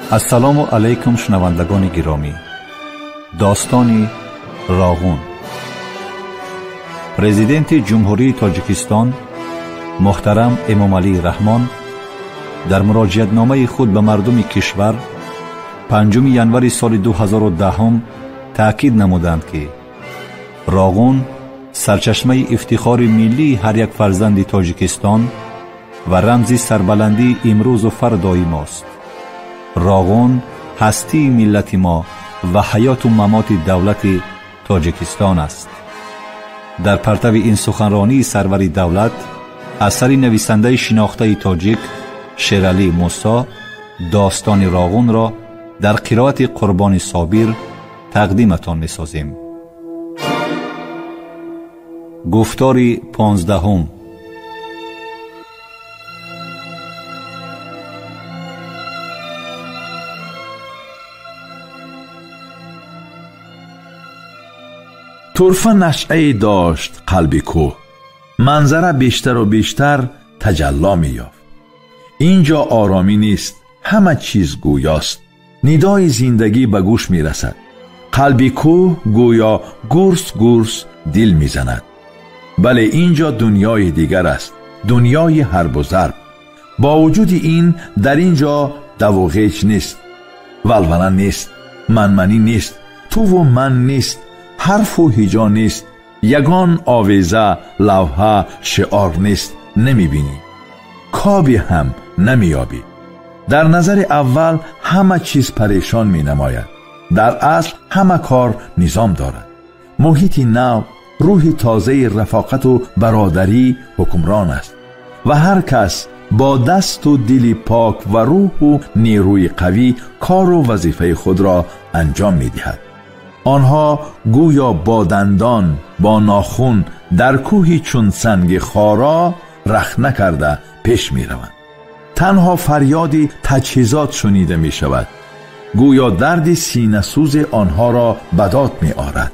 Ассалому алайкум, шунавандагони гиромӣ. Достони Роғун. Президенти Ҷумҳурии Тоҷикистон муҳтарам Эмомалӣ Раҳмон дар муроҷиатномаи худ ба мардуми кишвар 5 январи соли 2010 таъкид намуданд, ки Роғун сарчашмаи ифтихори миллии ҳар як фарзанди Тоҷикистон ва рамзи сарбаландии имрӯзу фардои мост. Роғун ҳастии миллати мо ва ҳаёту мамоти давлати Тоҷикистон аст. Дар партави ин суханронии сарвари давлат асари нависандаи шинохтаи тоҷик Шералӣ Мусо достони Роғунро дар қироати Қурбони Собир тақдиматон месозем. Гуфтори 15. Турфа нашъае дошт қалби кӯҳ. Манзара бештару бештар таҷалло меёфт. Ин ҷо оромӣ нест, ҳама чиз гӯёст. Нидои зиндагӣ ба гӯш мерасад. Қалби кӯҳ гӯё гурс гурс дил мезанад. Бале, ин ҷо дунёи дигар аст, дунёи ҳарбу зарб. Бо вуҷуди ин дар ин ҷо даву ғеҷ нест, валвала нест, манманӣ нест, туву ман нест, ҳарфу ҳиҷо нест, ягон овеза, лавҳа, шиор нест, намебинӣ, кобе ҳам намеёбӣ. Дар назари аввал ҳама чиз парешон менамояд. Дар асл ҳама кор низом дорад. Муҳити нав, рӯҳи тозаи рафоқату бародарӣ ҳукмрон аст ва ҳар кас бо дасту дили пок ва рӯҳу нерӯи қавӣ кору вазифаи худро анҷом медиҳад. Онҳо гӯё бо дандон, бо нохун дар кӯҳи чун санги хоро рахна карда пеш мераванд. Танҳо фарёди таҷҳизот шунида мешавад, гӯё дарди синасӯзи онҳоро ба дод меорад.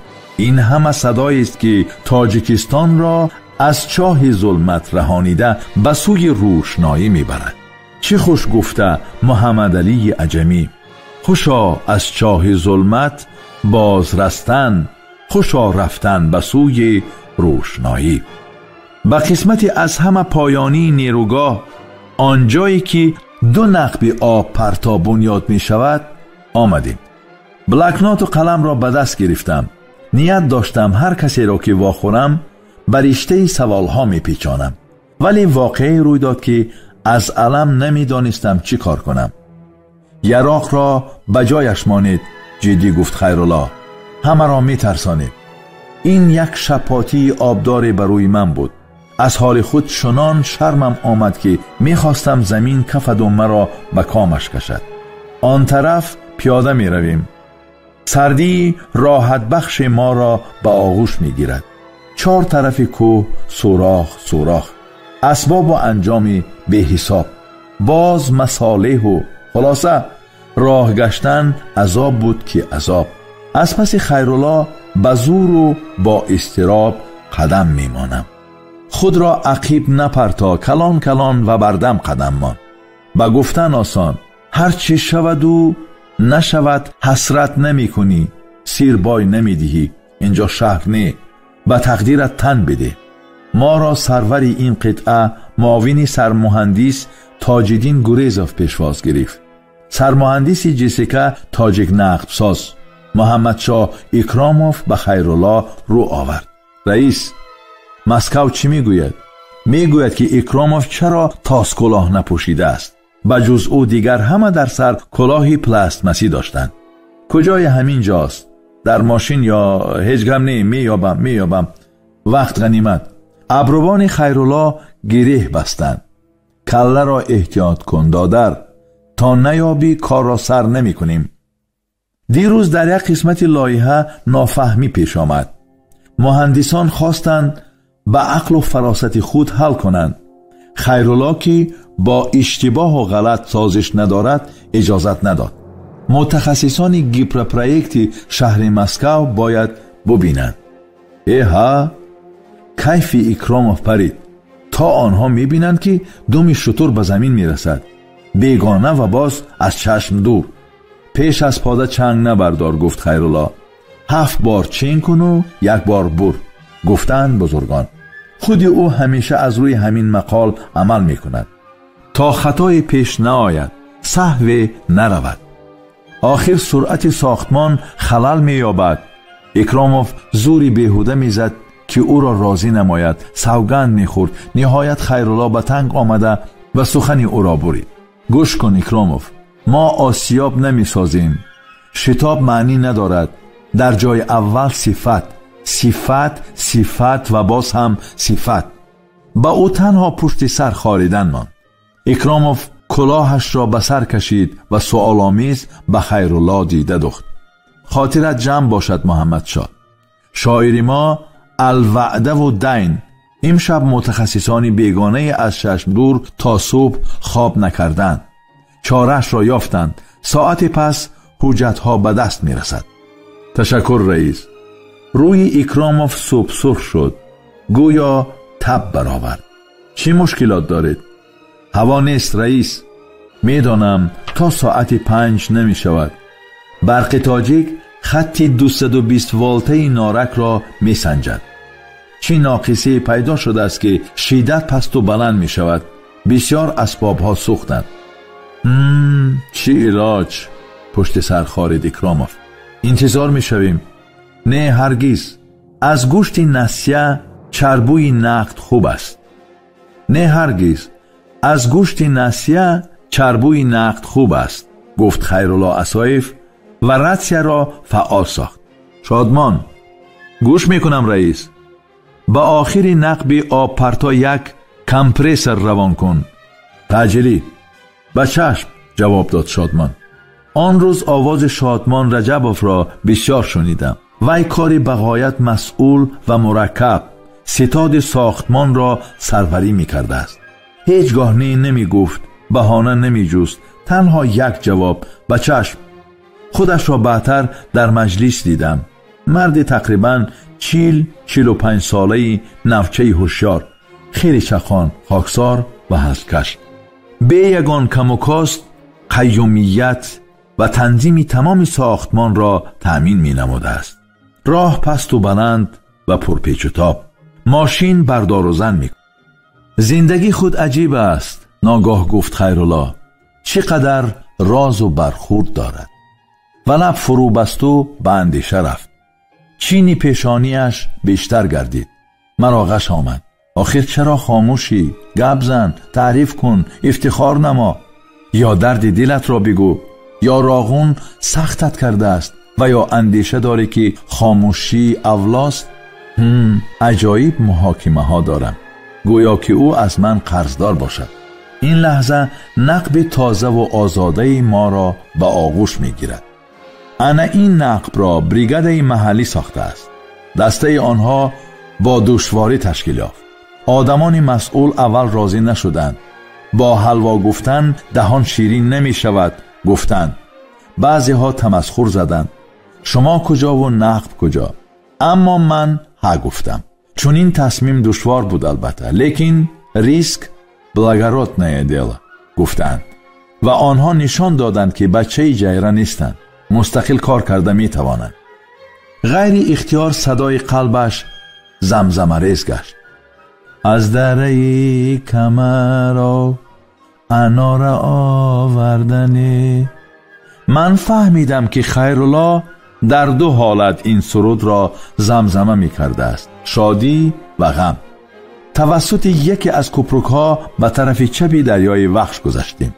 Ин ҳама садоест, ки Тоҷикистонро аз чоҳи зулмат раҳонида ба сӯи рӯшноӣ мебарад. Чӣ хуш гуфта Муҳаммадалии Аҷамӣ: хушо аз чоҳи зулмат боз растан, хушо рафтан ба сӯи рӯшноӣ. Ба қисмати аз ҳама поёнии нерӯгоҳ, он ҷое ки ду нақби об парто бунёд мешавад, омадем. Блокноту қаламро ба даст гирифтам. Ният доштам ҳар касеро ки вохӯрам ба риштаи саволҳо мепечонам, вале воқеае рӯй дод, ки аз алам намедонистам чӣ кор кунам. Яроқро ба ҷояш монед, ҷиддӣ гуфт Хайрулло. Ҳамаро метарсонед. Ин як шапотии обдоре ба рӯи ман буд. Аз ҳоли худ чунон шармам омад, ки мехостам замин кафаду маро ба комаш кашад. Он тараф пиёда меравем. Сардии роҳатбахши моро ба оғӯш мегирад. Чор тарафи кӯҳ сӯрох сӯрох, асбобу анҷоми беҳисоб, боз масолеҳу хулоса роҳ гаштан азоб буд ки азоб. Аз паси Хайрулло ба зуру бо изтироб қадам мемонам. Худро ақиб напарто, калон калон ва бардам қадам мон. Ба гуфтан осон, ҳар чӣ шаваду нашавад ҳасрат намекунӣ, сирбой намедиҳӣ. Инҷо шаҳр не, ба тақдират тан бидеҳ. Моро сарвари ин қитъа, муовини сармуҳандис Тоҷиддин Гурезов пешвоз гирифт. Сармуҳандиси ҷесика тоҷик нақбсоз Муҳаммадшоҳ Икромов ба Хайрулло рӯ овард. Раис, Москав чӣ мегӯяд? Мегӯяд, ки Икромов чаро тоскулоҳ напӯшидааст. Ба ҷуз ӯ дигар ҳама дар сар кулоҳи пластмассӣ доштанд. Куҷои ҳамин ҷост? Дар мошин ё ҳеҷ гам не? Меёбам, меёбам. Вақт ғанимат. Абрувони Хайрулло гиреҳ бастанд. Калларо эҳтиёт кун, додар, то наёбӣ корро сар намекунем. Дирӯз дар як қисмати лоиҳа нофаҳмӣ пеш омад. Муҳандисон хостанд ба ақлу фаросати худ ҳал кунанд. Хайрулло, ки бо иштибоҳу ғалат созиш надорад, иҷозат надод. Мутахассисони гипропроекти шаҳри Москав бояд бубинанд. Эҳа, кайфи Икромов парид, то онҳо мебинанд, ки думи шутур ба замин мерасад, бегона ва боз аз чашм дур. Пеш аз пода чанг набардор, гуфт Хайрулло. 7 бор чин куну 1 бор бур, гуфтанд бузургон. Худи ӯ ҳамеша аз рӯи ҳамин мақол амал мекунад то хатое пеш наояд, саҳве наравад. Охир суръати сохтмон халал меёбад. Икромов зури беҳуда мезад ки ӯро розӣ намояд, савганд мехӯрд. Ниҳоят Хайрулло ба танг омада ва сухани ӯро бурид. Гӯш кун, Икромов, мо осиёб намесозем. Шитоб маънӣ надорад. Дар ҷои аввал сифат, сифат, сифат ва боз ҳам сифат. Ба ӯ танҳо пушти сар хоридан монд. Икромов кулоҳашро ба сар кашид ва суоломез ба Хайрулло дида духт. Хотират ҷамъ бошад, Муҳаммадшоҳ. Шоири мо алваъдаву дайн. Имшаб мутахассисони бегонае аз чашмдур то субҳ хоб накарданд. Чораашро ёфтанд. Соати пас ҳуҷҷатҳо ба даст мерасад. Ташаккур, раис. Рӯи Икромов субҳсурх шуд, гӯё таб баровард. Чӣ мушкилот доред? Ҳаво нест, раис. Медонам, то соати 5 намешавад. Барқи тоҷик хатти 220 волтаи норакро месанҷад. Чӣ ноқисие пайдо шудааст, ки шиддат пасту баланд мешавад. Бисёр асбобҳо сӯхтанд. Чӣ илоҷ? Пушти сар хорид Икромов. Интизор мешавем. Не, ҳаргиз. Аз гӯшти насия чарбӯи нақд хуб аст. Не, ҳаргиз. Аз гӯшти насия чарбӯи нақд хуб аст, гуфт Хайрулло Асоев ва ратсияро фаъол сохт. Шодмон. Гӯш мекунам, раис. Ба охири нақби обпарто як компрессор равон кун. Таъҷилӣ. Ба чашм, ҷавоб дод Шодмон. Он рӯз овози Шодмон Раҷабовро бисёр шунидам. Вай кори ба ғоят масъул ва мураккаб ситоди сохтмонро сарварӣ мекардааст. Ҳеҷ гоҳ не намегуфт, баҳона намеҷуст, танҳо як ҷавоб: ба чашм. Худашро баъдтар дар маҷлис дидам. Марди тақрибан 40-45 солаи навчаи ҳушёр, хеле чахон, хоксор ва ҳазлкаш. Бе ягон каму кост қайюмият ва танзими тамоми сохтмонро таъмин менамудааст. Роҳ пасту баланд ва пурпечутоб. Мошин бардору зан мекунад. Зиндагӣ худ аҷиб аст, ногоҳ гуфт Хайрулло. Чӣ қадар розу бархӯрд дорад. Ва лаб фурӯ басту ба андеша рафт. Чини пешониаш бештар гардид. Маро ғаш омад. Охир чаро хомӯшӣ? Гап зан, таъриф кун, ифтихор намо. Ё дарди дилатро бигӯ, ё роғун сахтат кардааст ва ё андеша дорӣ, ки хомӯшӣ авлост. Аҷоиб муҳокимаҳо дорам, гӯё ки ӯ аз ман қарздор бошад. Ин лаҳза нақби тозаву озодаи моро ба оғӯш мегирад. Ана ин нақбро бригадаи маҳаллӣ сохтааст. Дастаи онҳо бо душворӣ ташкил ёфт. Одамони масъул аввал розӣ нашуданд. Бо ҳалво гуфтан даҳон ширин намешавад, гуфтанд. Баъзеҳо тамасхур заданд. Шумо куҷову нақб куҷо? Аммо ман ҳа гуфтам. Чунин тасмим душвор буд албатта, лекин риск благородное дело, гуфтанд. Ва онҳо нишон доданд, ки бачаи ҷайра нестанд, мустақил кор карда метавонанд. Ғайри ихтиёр садои қалбаш замзамарез гашт. Аз дараи камаро анора овардане. Ман фаҳмидам, ки Хайрулло дар ду ҳолат ин сурудро замзама мекардааст: шодӣ ва ғам. Тавассути яке аз кӯпрукҳо ба тарафи чапи дарёи Вахш гузаштем.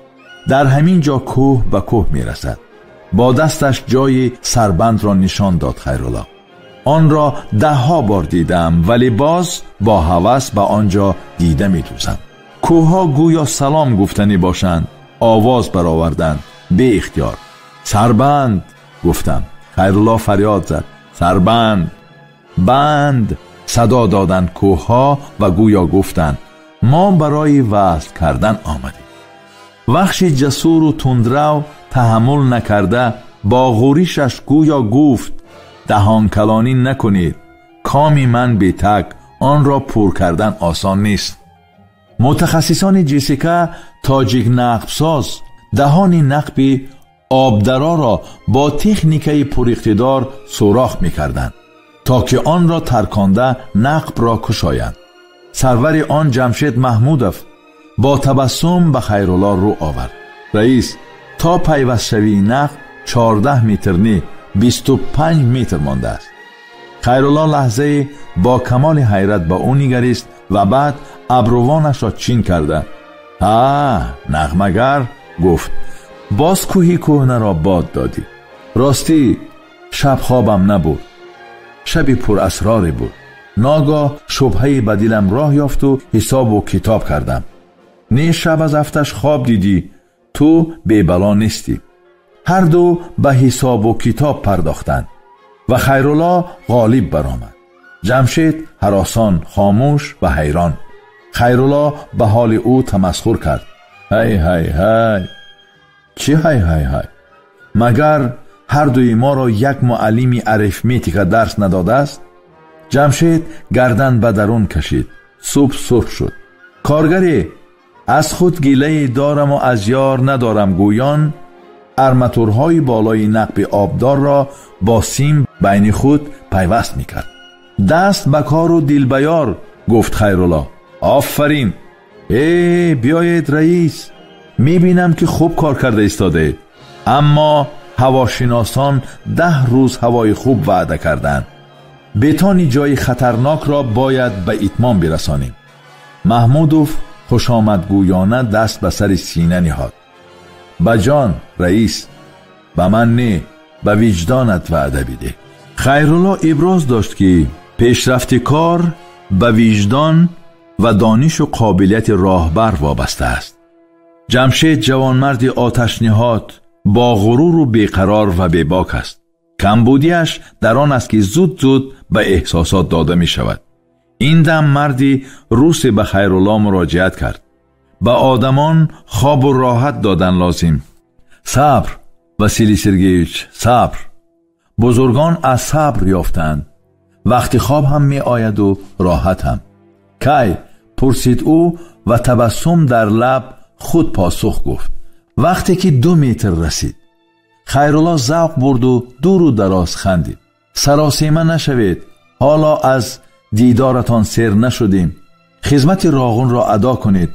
Дар ҳамин ҷо кӯҳ ба кӯҳ мерасад. Бо дасташ ҷои сарбандро нишон дод Хайрулло. Онро даҳҳо бор дидам, вале боз бо ҳавас ба он ҷо дида медӯзам. Кӯҳҳо гӯё салом гуфтанӣ бошанд, овоз бароварданд беихтиёр. Сарбанд, гуфтам. Хайрулло фарёд зад: сарбанд! Банд! Садо доданд кӯҳҳо ва гӯё гуфтанд: мо барои васл кардан омадем. Вахши ҷасуру тундрав таҳаммул накарда бо ғӯришаш гӯё гуфт: даҳонкалонӣ накунед, коми ман бетак, онро пур кардан осон нест. Мутахассисони ҷесика тоҷик нақбсоз даҳони нақби Обдароро бо техникаи пуриқтидор сӯрох мекарданд, то ки онро тарконда нақбро кушоянд. Сарвари он Ҷамшед Маҳмудов бо табассум ба Хайрулло рӯ овард. Раис, то пайвастшавии нақб 14 метр не, 25 метр мондааст. Хайрулло лаҳзае бо камоли ҳайрат ба ӯ нигарист ва баъд абрувонашро чин карда: «Ҳа, нағмагар», гуфт, «боз кӯҳи кӯҳнаро бод додӣ. Ростӣ шаб хобам набуд, шаби пурасроре буд. Ногоҳ шубҳае ба дилам роҳ ёфту ҳисобу китоб кардам. Не шаб аз афташ хоб дидӣ, ту бебало нестӣ». Ҳар ду ба ҳисобу китоб пардохтанд ва Хайрулло ғолиб баромад. Ҷамшед ҳаросон, хомӯш ва ҳайрон. Хайрулло ба ҳоли ӯ тамасхур кард. Ҳай ҳай ҳай, чӣ ҳай ҳай ҳай? Магар ҳар дуи моро як муаллими арифметика дарс надодааст? Ҷамшед гардан ба дарун кашид, субҳ сурх шуд. Коргаре аз худ гилае дораму аз ёр надорам гӯён арматурҳои болои нақби обдорро бо сим байни худ пайваст мекард. Даст ба кору дил ба ёр, гуфт Хайрулло. Офарин! Э, биёед раис, мебинам ки хуб кор карда истодаед, аммо ҳавошиносон 10 рӯз ҳавои хуб ваъда карданд. Бетони ҷои хатарнокро бояд ба итмом бирасонем. Маҳмудов хушомадгӯёна даст ба сари сина ниҳод. Ба ҷон раис, ба ман не, ба виҷдонат ваъда бидеҳ. Хайрулло иброз дошт, ки пешрафти кор ба виҷдон ва донишу қобилияти роҳбар вобаста аст. Ҷамшед ҷавонмарди оташниҳод, бо ғуруру беқарор ва бебок аст. Камбудиаш дар он аст, ки зуд-зуд ба эҳсосот дода мешавад. Ин дам марди русе ба Хайрулло муроҷиат кард. Ба одамон хобу роҳат додан лозим. Сабр, Василий Сергеевич, сабр. Бузургон аз сабр ёфтаанд. Вақти хоб ҳам меояду роҳат ҳам. Кай? Пурсид ӯ ва табассум дар лаб худ посух гуфт. Вақте ки 2 метр расид. Хайрулло завқ бурду дуру дароз хандид. Саросема нашавед, ҳоло аз дидоратон сер нашудем. Хизмати Роғунро адо кунед.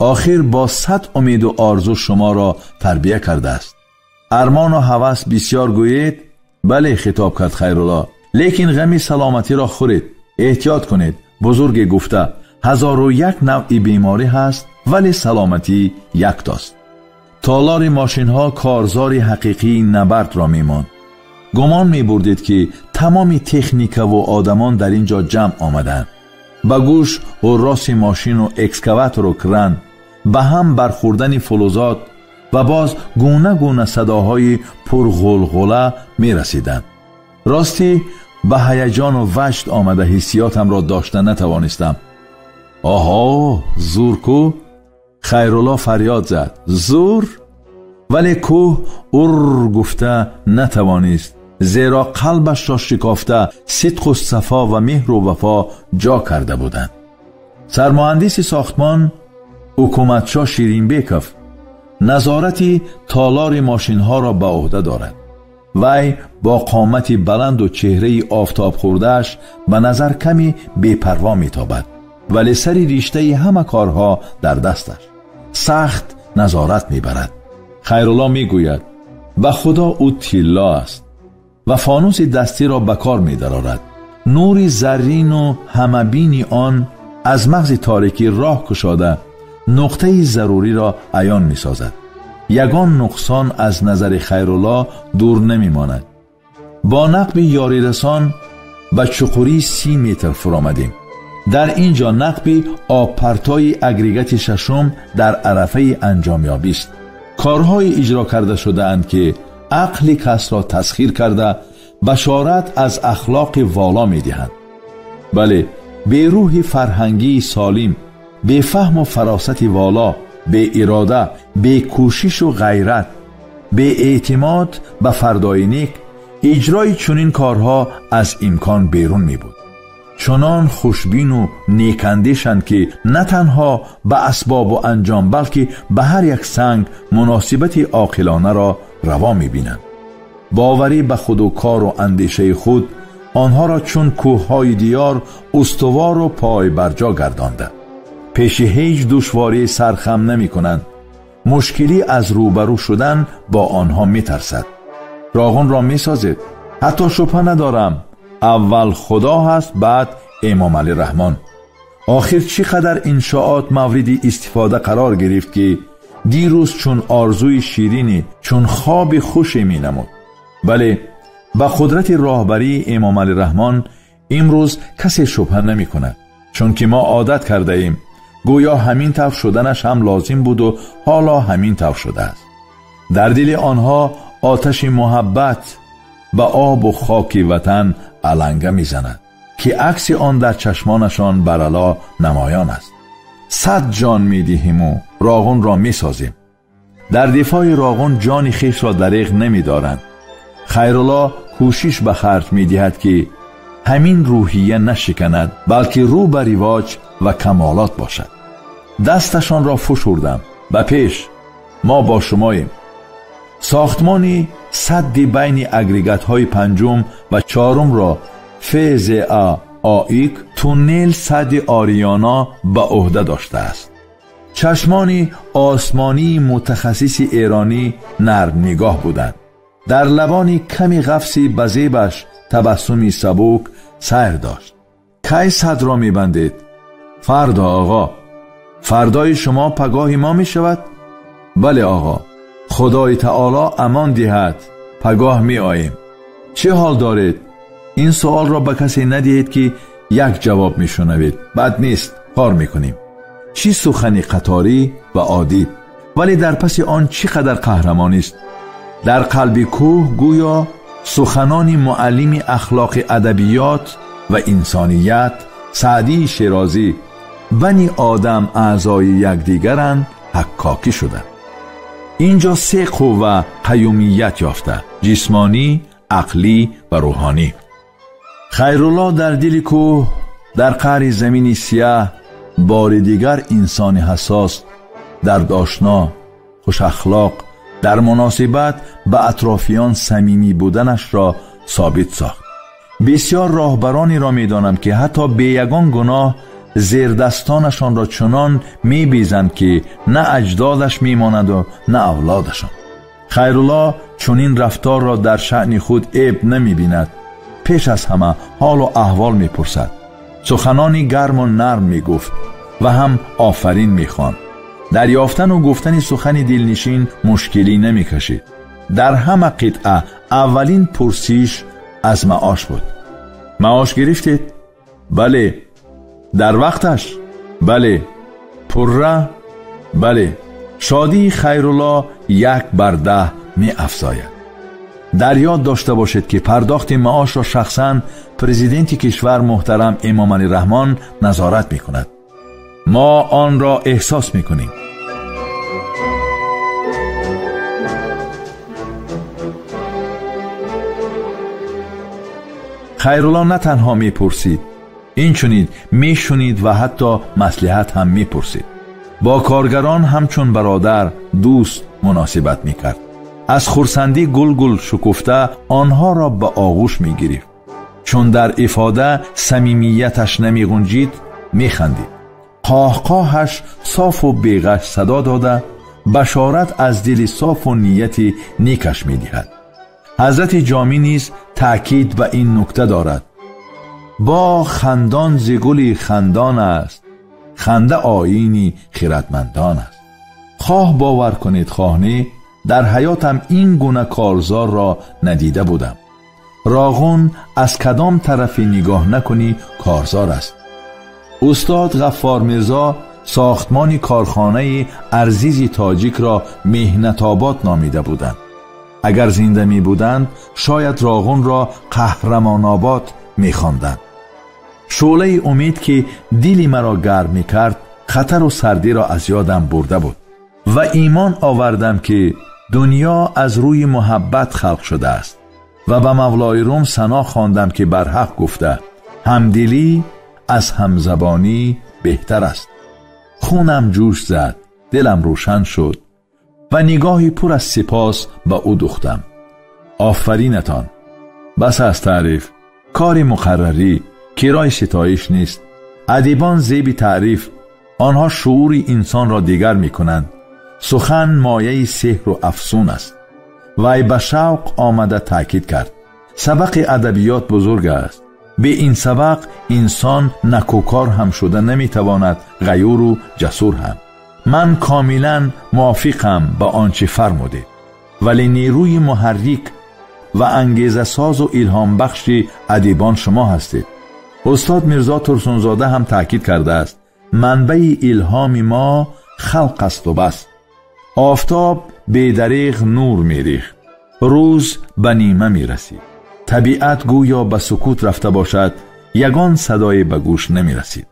Охир бо 100 умеду орзу шуморо тарбия кардааст. Армону ҳавас бисёр гӯед? Бале, хитоб кард Хайрулло. Лекин ғами саломатиро хӯред, эҳтиёт кунед. Бузурге гуфта, 1001 навъи беморӣ ҳаст, вале саломатӣ яктост. Толори мошинҳо корзори ҳақиқии набардро мемонд. Гумон мебурдед, ки тамоми техникаву одамон дар ин ҷо ҷамъ омаданд. Ба гӯш ҳурроси мошину экскаватору кран, ба ҳам бархӯрдани фулузот ва боз гуна-гуна садоҳои пурғулғула мерасиданд. Ростӣ ба ҳаяҷону ваҷд омада ҳиссиётамро дошта натавонистам. Оҳо, зур ку? Хайрулло фарёд зад. Зур? Вале кӯҳ урр гуфта натавонист, зеро қалбашро шикофта сидқу сафо ва меҳру вафо ҷо карда буданд. Сармуҳандиси сохтмон Ҳукуматшоҳ Ширинбеков назорати толори мошинҳоро ба ӯҳда дорад. Вай бо қомати баланду чеҳраи офтобхӯрдааш ба назар каме бепарво метобад, вале сари риштаи ҳама корҳо дар дасташ сахт назорат мебарад. Хайрулло мегӯяд, ба худо ӯ тилло аст ва фонуси дастиро ба кор медарорад. Нури заррину ҳамабини он аз мағзи торикӣ роҳ кушода нуқтаи заруриро аён месозад. Ягон нуқсон аз назари Хайрулло дур намемонад. Бо нақби ёрирасон ба чуқурии 30 метр фуромадем. Дар ин ҷо нақби обпартои агрегати шашум дар арафаи анҷомёбист. Корҳое иҷро карда шудаанд, ки ақли касро тасхир карда башорат аз ахлоқи воло медиҳанд. Бале, берӯҳи фарҳангии солим, бефаҳму фаросати воло, беирода, бекӯшишу ғайрат, беэътимод ба фардои нек, иҷрои чунин корҳо аз имкон берун мебуд. Чунон хушбину некандешанд, ки на танҳо ба асбобу анҷом, балки ба ҳар як санг муносибати оқилонаро раво мебинанд. Боварӣ ба худу кору андешаи худ онҳоро чун кӯҳҳои диёр устувору пойбарҷо гардонда. Пеши ҳеҷ душворӣ сархам намекунанд. Мушкилӣ аз рӯбарӯ шудан бо онҳо метарсад. Роғунро месозед, ҳатто шубҳа надорам, аввал Худо ҳаст, баъд Эмомалӣ Раҳмон. Охир чӣ қадар иншоот мавриди истифода қарор гирифт, ки дирӯз чун орзуи ширинӣ, чун хоби хуше менамуд. Бале, ба қудрати роҳбарии Эмомалӣ Раҳмон имрӯз касе шубҳа намекунад, чунки мо одат кардаем, гӯё ҳамин тавр шуданаш ҳам лозим буду ҳоло ҳамин тавр шудааст. Дар дили онҳо оташи муҳаббат ба обу хоки ватан аланга мезанад, ки акси он дар чашмонашон барало намоён аст. 100 ҷон медиҳиму Роғунро месозем. Дар дифои Роғун ҷони хешро дареғ намедоранд. Хайрулло кӯшиш ба харҷ медиҳад, ки ҳамин рӯҳия нашиканад, балки рӯ ба ривоҷ ва камолот бошад. Дасташонро фушурдам. Ба пеш, мо бо шумоем. Сохтмони садди байни агрегатҳои панҷум ва чорумро ФЗА ОИК туннел садди Ориёна ба ӯҳда доштааст. Чашмони осмонии мутахассиси эронӣ нармнигоҳ буданд. Дар лабони ками ғафси ба зебаш табассуми сабук сайр дошт. Кай садро мебандед? Фардо, оғо. Фардои шумо пагоҳи мо мешавад? Бале, оғо. Худои таоло амон диҳад, пагоҳ меоем. Чӣ ҳол доред? Ин суолро ба касе надиҳед, ки як ҷавоб мешунавед. Бад нест, кор мекунем. Чӣ сухани қаторӣ ва оддӣ, вале дар паси он чӣ қадар қаҳрамонист. Дар қалби кӯҳ гӯё суханони муаллими ахлоқи адабиёт ва инсоният Саъдии Шерозӣ бани одам аъзои якдигаранд ҳаккокӣ шуда. Инҷо се қувва қаюмият ёфта: ҷисмонӣ, ақлӣ ва рӯҳонӣ. Хайрулло дар дили кӯҳ, дар қаъри замини сияҳ, бори дигар инсони ҳассос, дардошно, хушахлоқ, дар муносибат ба атрофиён самимӣ буданашро собит сохт. Бисёр роҳбаронеро медонам, ки ҳатто бе ягон гуноҳ зердастонашонро чунон мебезанд, ки на аҷдодаш мемонаду на авлодашон. Хайрулло чунин рафторро дар шаъни худ эб намебинад. Пеш аз ҳама ҳолу аҳвол мепурсад, суханони гарму нарм мегуфт ва ҳам офарин мехонд. Дар ёфтану гуфтани сухани дилнишин мушкилӣ намекашид. Дар ҳама қитъа аввалин пурсиш аз маош буд. Маош гирифтед? Бале. Дар вақташ? Бале. Пурра? Бале. Шодии Хайрулло 1 бар 10 меафзояд. Дар ёд дошта бошед, ки пардохти маошро шахсан президенти кишвар муҳтарам Эмомалӣ Раҳмон назорат мекунад. Мо онро эҳсос мекунем. Хайрулло на танҳо мепурсид, инчунин мешунид ва ҳатто маслиҳат ҳам мепурсид. Бо коргарон ҳамчун бародар, дӯст муносибат мекард. Аз хурсандӣ гулгул шукуфта онҳоро ба оғӯш мегирифт. Чун дар ифода самимияташ намеғунҷид, механдид. Қоҳқоҳаш софу беғаш садо дода, башорат аз дили софу нияти некаш медиҳад. Ҳазрати Ҷомӣ низ таъкид ба ин нукта дорад: боғ хандон зи гули хандон аст, ханда оини хиратмандон аст. Хоҳ бовар кунед, хоҳ не, дар ҳаётам ин гуна корзорро надида будам. Роғун аз кадом тарафе нигоҳ накунӣ корзор аст. Устод Ғаффор Мирзо сохтмони корхонаи арзизи тоҷикро Меҳнатобод номида буданд. Агар зинда мебуданд, шояд Роғунро Қаҳрамонобод мехонданд. Шӯълаи умед, ки дили маро гарм мекард, хатару сардиро аз ёдам бурда буд ва имон овардам, ки дунё аз рӯи муҳаббат халқ шудааст ва ба Мавлои Рум сано хондам, ки барҳақ гуфта: ҳамдилӣ аз ҳамзабонӣ беҳтар аст. Хунам ҷӯш зад, дилам рӯшан шуд. ва нигоҳи пур аз сипос ба ӯ духтам. Офаринатон! Бас аст таъриф, кори муқаррарӣ, кирои ситоиш нест. Адибон зеби таъриф, онҳо шуури инсонро дигар мекунанд. Сухан мояи сеҳру афсун аст. Вай ба шавқ омада таъкид кард: сабақи адабиёт бузург аст. Бе ин сабақ инсон накӯкор ҳам шуда наметавонад, ғаюру ҷасур ҳам. Ман комилан мувофиқам ба он чӣ фармудед, вале нерӯи муҳаррик ва ангезасозу илҳомбахши адибон шумо ҳастед. Устод Мирзо Турсунзода ҳам таъкид кардааст: манбаи илҳоми мо халқ асту бас. Офтоб бедареғ нур мерихт, рӯз ба нима мерасид. Табиат гӯё ба сукут рафта бошад, ягон садое ба гӯш намерасид.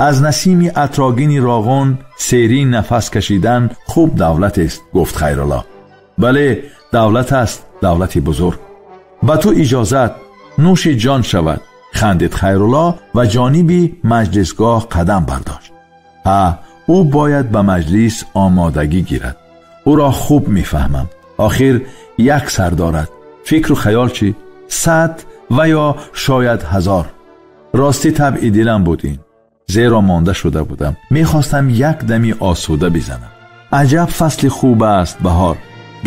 Аз насими атрогини Роғун сери нафас кашидан хуб давлатест, гуфт Хайрулло. Бале, давлат аст, давлати бузург. Ба ту иҷозат, нӯши ҷон шавад, хандид Хайрулло ва ҷониби маҷлисгоҳ қадам бардошт. Ҳа, ӯ бояд ба маҷлис омодагӣ гирад. Ӯро хуб мефаҳмам. Охир як сар дорад. Фикру хаёл чӣ? 100 ва ё шояд 1000. Ростӣ табъи дилам буд ин, зеро монда шуда будам. Мехостам як дами осуда бизанам. Аҷаб фасли хуб аст баҳор.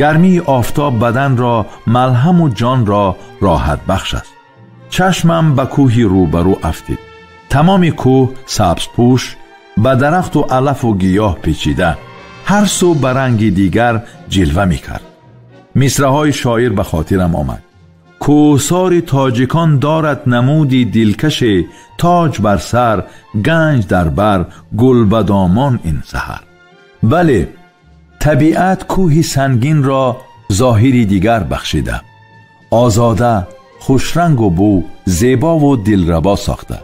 Гармии офтоб баданро малҳаму ҷонро роҳатбахш аст. Чашмам ба кӯҳи рӯбарӯ афтид. Тамоми кӯҳ сабзпӯш, ба дарахту алафу гиёҳ печида, ҳар сӯ ба ранги дигар ҷилва мекард. Мисраҳои шоир ба хотирам омад. Кӯҳсори тоҷикон дорад намуди дилкаше, тоҷ бар сар, ганҷ дар бар, гул ба домон ин саҳар. Бале, табиат кӯҳи сангинро зоҳири дигар бахшида, озода, хушрангу бӯ, зебову дилрабо сохта.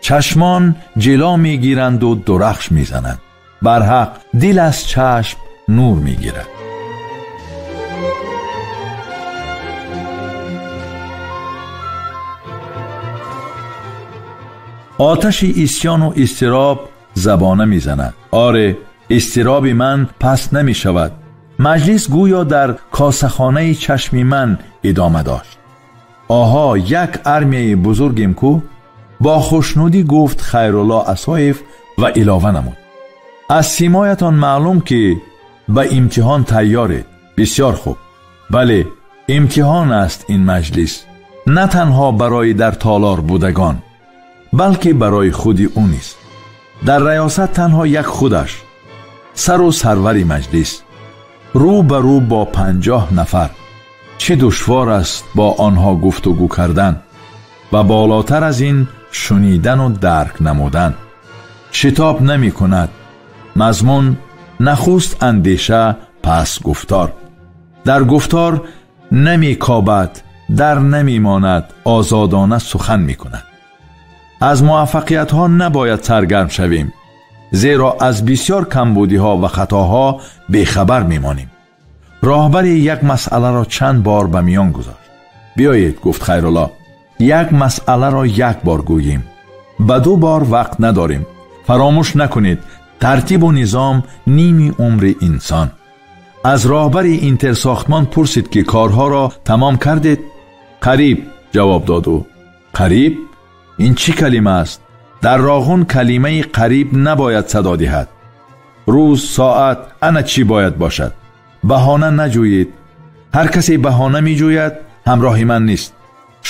Чашмон ҷило мегиранду дурахш мезананд. Барҳақ дил аз чашм нур мегирад. Оташи исьёну изтироб забона мезанад. Оре, изтироби ман пас намешавад. Маҷлис гӯё дар косахонаи чашми ман идома дошт. Оҳо, як армияи бузургем ку? Бо хушнудӣ гуфт Хайрулло Асоев ва илова намуд: аз симоятон маълум ки ба имтиҳон тайёред. Бисёр хуб. Бале, имтиҳон аст ин маҷлис, на танҳо барои дар толор будагон, балки барои худи ӯ низ. Дар раёсат танҳо як худаш, сару сарвари маҷлис, рӯ ба рӯ бо 50 нафар. Чӣ душвор аст бо онҳо гуфтугӯ кардан ва болотар аз ин шунидану дарк намудан. Шитоб намекунад. Мазмун нахуст андеша, пас гуфтор. Дар гуфтор намекобад, дар намемонад, озодона сухан мекунад. Аз муваффақиятҳо набояд саргарм шавем, зеро аз бисёр камбудиҳо ва хатоҳо бехабар мемонем. Роҳбари як масъаларо чанд бор ба миён гузошт. Биёед, гуфт Хайрулло, як масъаларо як бор гӯем. Ба 2 бор вақт надорем. Фаромӯш накунед, тартибу низом ними умри инсон. Аз роҳбари Интерсохтмон пурсид ки корҳоро тамом кардед? Қариб, ҷавоб дод ӯ. Қариб? Ин чӣ калима аст? Дар Роғун калимаи қариб набояд садо диҳад. Рӯз, соат, ана чӣ бояд бошад. Баҳона наҷӯед. Ҳар касе баҳона меҷӯяд, ҳамроҳи ман нест.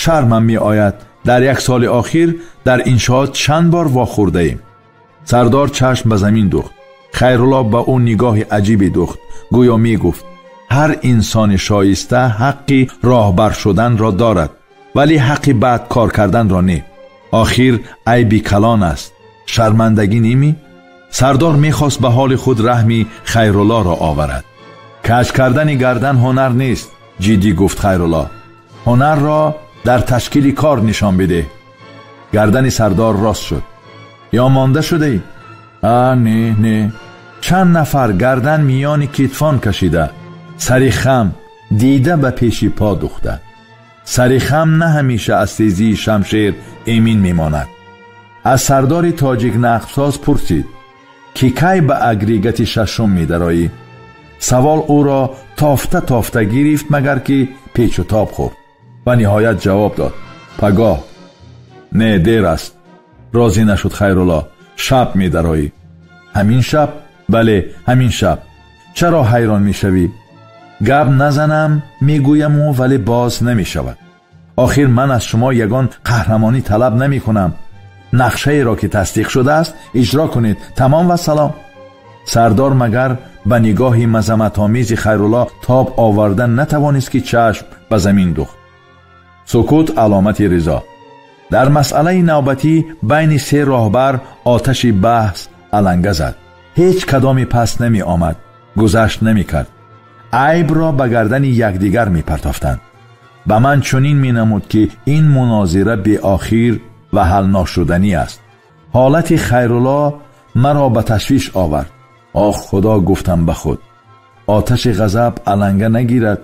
Шармам меояд. Дар як соли охир дар иншоот чанд бор вохӯрдаем. Сардор чашм ба замин духт. Хайрулло ба ӯ нигоҳи аҷибе духт, гӯё мегуфт: ҳар инсони шоиста ҳаққи роҳбар шуданро дорад, вале ҳаққи бад кор карданро не. Охир айби калон аст. Шармандагӣ неми? Сардор мехост ба ҳоли худ раҳми Хайруллоро оварад. Каҷ кардани гардан ҳунар нест, ҷиддӣ гуфт Хайрулло. Ҳунарро дар ташкили кор нишон бидеҳ. Гардани сардор рост шуд. Ё монда шудаӣ? А, не, не. Чанд нафар гардан миёни китфон кашида, сари хам дида ба пеши по духта. Сари хам на ҳамеша аз тезии шамшер эмин мемонад. Аз сардори тоҷик нақбсоз пурсид: ки кай ба агрегати шашум медароӣ? Савол ӯро тофта тофта гирифт, магар ки печу тоб хӯрд ва ниҳоят ҷавоб дод: пагоҳ. Не, дер аст. Розӣ нашуд Хайрулло. Шаб медароӣ. Ҳамин шаб? Бале, ҳамин шаб. Чаро ҳайрон мешавӣ? Гап назанам мегӯяму, вале боз намешавад. Охир ман аз шумо ягон қаҳрамонӣ талаб намекунам. Нақшаеро ки тасдиқ шудааст иҷро кунед. Тамом ва салом. Сардор магар ба нигоҳи мазамматомези Хайрулло тоб овардан натавонист, ки чашм ба замин духт. Сукут аломати ризо. Дар масъалаи навбатӣ байни се роҳбар оташи баҳс аланга зад. Ҳеҷ кадоми пас намеомад, гузашт намекард. Айбро ба гардани якдигар мепартофтанд. Ба ман чунин менамуд, ки ин мунозира беохир ва ҳалношуданӣ аст. Ҳолати Хайрулло маро ба ташвиш овард. Ох худо, гуфтам ба худ, оташи ғазаб аланга нагирад.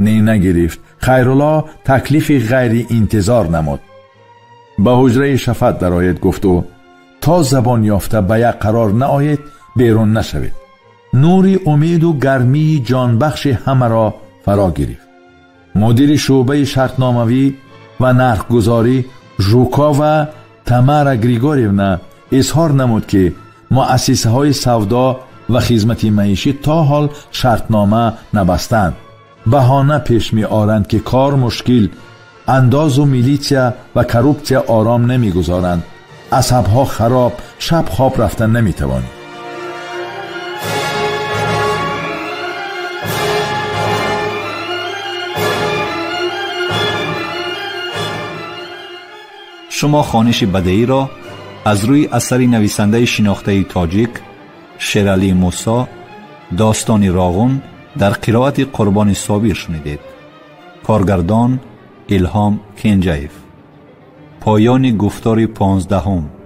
Не, нагирифт. Хайрулло таклифи ғайриинтизор намуд. Ба ҳуҷраи шафат дароед, гуфт ӯ. То забон ёфта ба як қарор наоед, берун нашавед. Нури умеду гармии ҷонбахши ҳамаро фаро гирифт. Мудири шӯъбаи шартномавӣ ва нархгузорӣ Жукова Тамара Григорьевна изҳор намуд, ки муассисаҳои савдо ва хизмати маишӣ то ҳол шартнома набастанд. Баҳона пеш меоранд, ки кор мушкил, андозу милитсия ва коррупсия ором намегузоранд. Асабҳо хароб, шаб хоб рафта наметавонӣ. Шумо хониши бадеиро аз рӯи асари нависандаи шинохтаи тоҷик Шералӣ Мусо достони Роғун дар қироати Қурбони Собир шунидед. Коргардон Илҳом Кенҷаев. Поёни гуфтори 15.